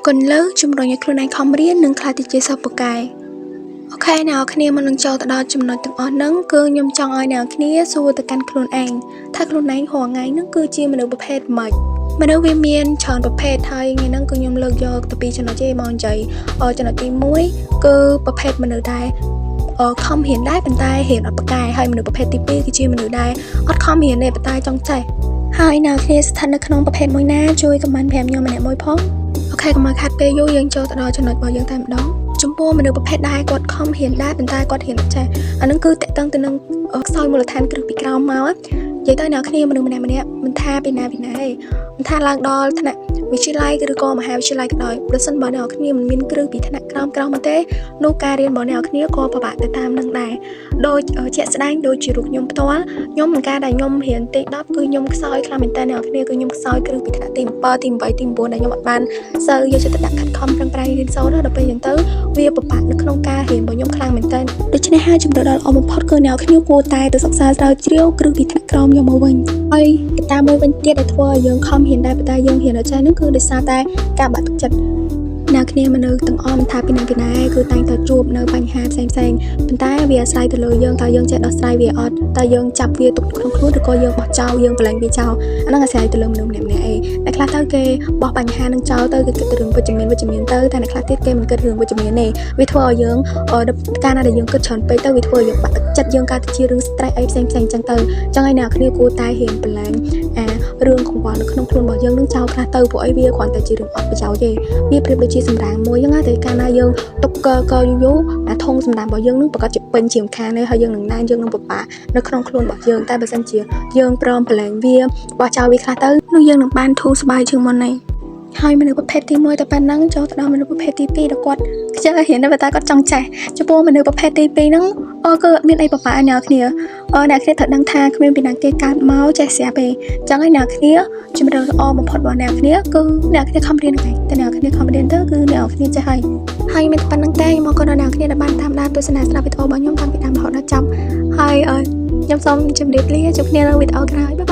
គន្លឹះជំរុញឲ្យខ្លួនឯងខំរៀននិងក្លាយទៅជាសិស្សពូកែ។ OK អ្នកនរគ្នាមុននឹងចូលទៅដល់ចំណុចទាំងអស់ហ្នឹងគឺខ្ញុំចង់ឲ្យអ្នកនរគ្នាសួរទៅកាន់ខ្លួនឯងថាខ្លួនឯងរាល់ថ្ងៃហ្នឹងគឺជាមនុស្សប្រភេទម៉េចមនុស្សវាមានច្រើនប្រភេទហើយថ្ងៃហ្នឹងគឺខ្ញុំលើកយកទៅពីរចំណុចទេមកនិយាយចំណុចទី1គឺប្រភេទមនុស្សដែលខំរៀនដែរប៉ុន្តែរៀនអត់ពូកែហើយមនុស្សប្រភេទទី2គឺជាមនុស្សដែលអត់ខំរៀនទេប៉ុន្តែចង់ចេះហើយអ្នកគ្នាស្ថិតនៅក្នុងប្រភេទមួយណាជួយ comment ប្រាប់ខ្ញុំម្នាក់មួយផង។ OK កុំឲ្យខាត់ពេលយូរយើងចូលទៅដល់ចំណុចរបស់យើងតែម្ដងចំពោះមនុស្សប្រភេទដែលគាត់ខំរៀនដែរប៉ុន្តែគាត់រៀនអត់ចេះអាហ្នឹងគឺតកតឹងទៅនឹងខ្សោយមូលដ្ឋានគ្រឹះពីក្រោមមកនិយាយទៅអ្នកគ្នាមនុស្សម្នាក់ម្នាក់មិនថាពីណាពីណាទេមិនថាឡើងដល់ថ្នាក់វិទ្យាល័យឬក៏មហាវិទ្យាល័យក៏ដោយប្រសិនបើអ្នកគ្នាមិនមានគ្រឹះពីថ្នាក់ក្រោមក្រោមមកទេនោះការរៀនរបស់អ្នកគ្នាក៏ពិបាកទៅតាមនឹងដែរដូចជាក់ស្ដែងដូចជារូបខ្ញុំផ្ទាល់ខ្ញុំមិនការដែលខ្ញុំរៀនទី10គឺខ្ញុំខ្សោយខ្លាំងមែនតើអ្នកគ្នាគឺខ្ញុំខ្សោយគ្រឹះពីថ្នាក់ទី7ទី8ទី9ដែលខ្ញុំអត់បានសូវយកចិត្តទុកដាក់ខិតខំប្រឹងប្រែងរៀនសូត្រដល់ពេលអញ្ចឹងទៅវាពិបាកនៅក្នុងការរៀនរបស់ខ្ញុំខ្លាំងមែនតើដូច្នេះហើយជំរឿនដ៏ល្អបំផុតគឺអ្នកគ្នាគួរតែទៅសិក្សាស្រាវជ្រាវគ្រឹះពីថ្នាក់ក្រោមយកមកវិញហើយកត្តាមួយវិញទៀតដែលធ្វើឲ្យយើងខំរៀនដែរប៉ុន្តែយើងរៀនអត់ចេះហ្នឹងគឺដោយសារតែការបាក់ទឹកចិត្តអ្នកគ្នាមនុស្សទាំងអស់មិនថាពីណាពីណាគឺតែងតែជួបនៅបញ្ហាផ្សេងផ្សេងប៉ុន្តែវាអាស្រ័យទៅលើយើងតើយើងចេះដោះស្រាយវាអត់តើយើងចាប់វាទុកក្នុងខ្លួនឬក៏យើងបោះចោលយើងប្រឡែងវាចោលអាហ្នឹងអាស្រ័យទៅលើមនុស្សម្នាក់ៗឯងអ្នកខ្លះទៅគេបោះបញ្ហានឹងចោលទៅគេគិតទៅរឿងវិជ្ជមានវិជ្ជមានទៅតែអ្នកខ្លះទៀតគេមិនគិតរឿងវិជ្ជមានទេវាធ្វើឲ្យយើងកាលណាដែលយើងគិតច្រើនពេកទៅវាធ្វើឲ្យយើងបាក់ទឹកចិត្តយើងកើតទៅជារឿង stress អីផ្សេងផ្សេងអញ្ចឹងទៅអញ្ចឹងឯអ្នកគ្នាគួរតែរៀនប្រឡែងអារឿងកង្វល់នៅក្នុងខ្លួនរបស់យើងនឹងចោលខ្លះទៅព្រោះអីវាគ្រាន់តែជារឿងអត់ប្រយោជន៍ទេវាប្រៀបដូចជាសម្រាមមួយហ្នឹងណាតែកាលណាយើងទុកកកយូរយូរអាធុងសម្រាមរបស់យើងនឹងប្រកាសជាពេញជាម្ខានហើយយើងនឹងណែនយើងនឹងពិបាកនៅក្នុងខ្លួនរបស់យើងតែបើសិនជាយើងព្រមប្រឡែងវាបោះចោលវាខ្លះទៅនោះយើងនឹងបានធូរស្បើយជាងមុនហើយហើយមនុស្សប្រភេទទី1ទៅប៉ុណ្ណឹងចូលទៅដល់មនុស្សប្រភេទទី2ដល់គាត់ខ្ជិលរៀនតែគាត់ចង់ចេះចំពោះមនុស្សប្រភេទទី2ហ្នឹងអឺគឺអត់មានអីពិបាកអ្នកគ្នាអឺអ្នកគ្នាត្រូវដឹងថាគ្មានពីណាគេកើតមកចេះស្រាប់ទេអញ្ចឹងហើយអ្នកគ្នាជំរឿនល្អបំផុតរបស់អ្នកគ្នាគឺអ្នកគ្នាខំរៀនហ្នឹងឯងតែអ្នកគ្នាខំរៀនទៅគឺអ្នកគ្នាចេះហើយហើយមានតែប៉ុណ្្នឹងទេខ្ញុំអរគុណដល់អ្នកគ្នាដែលបានតាមដានទស្សនាស្ដាប់វីដេអូរបស់ខ្ញុំតាំងពីដើមរហូតដល់ចប់ហើយខ្ញុំសូមជម្រាបលាជួបគ្នានៅវីដេអូក្រោយ។ Bye.